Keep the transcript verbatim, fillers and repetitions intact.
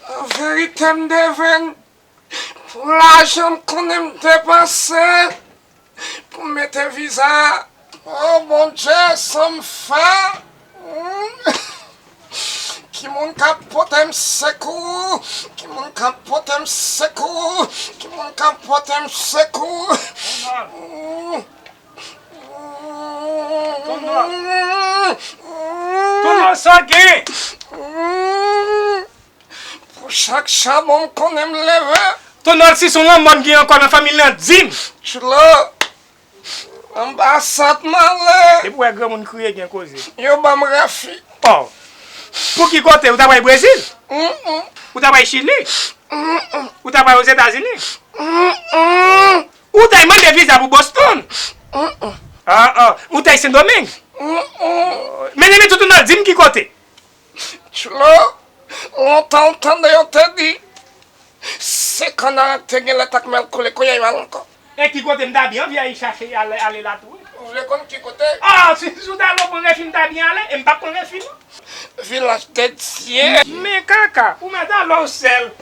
An verite, m devèn pou lajan m konnen m depanse pou m mete viza. O Bondye, sa m fè? Hmm? Ki moun k ap pote m sekou? Ki moun k ap pote m sekou? Ki moun k ap pote m sekou? Hmm. Tonò. Tonò, sa gen? Pou chak chabon m konnen m leve. Tonò, si se yon lanmò m gen ankò nan fanmi l lan, di m. Tchoulo, anbasad m ale. Depi w wè granmoun kriye, gen koze. Yo ban m refi. Oh. Pou ki kote? Ou ta pral Brezil? Mm-mm. Ou ta pral Chili? Mm-mm. Ou ta pral Ozetazini? Mm-mm. Ou ta mande viza pou Boston? Mm-mm. Ah, ah. Ou ta Sendomeng? Mm-mm. Men, men, men, Tonò, di m ki kote? Tchoulo, lontan ou tande yo te di, se kanara k te gen lèt ak mèl koule, kounye a yo al ankò. E ki kote m ta byen anvi al chache ale, ale la tou, wi. Ou vle konn ki kote? Ah, si, si w ta lò pran refi, m ta byen ale, e m p ap pran refi, non. Vilaj de Dye. Men kaka, ou mèt al ou sèl.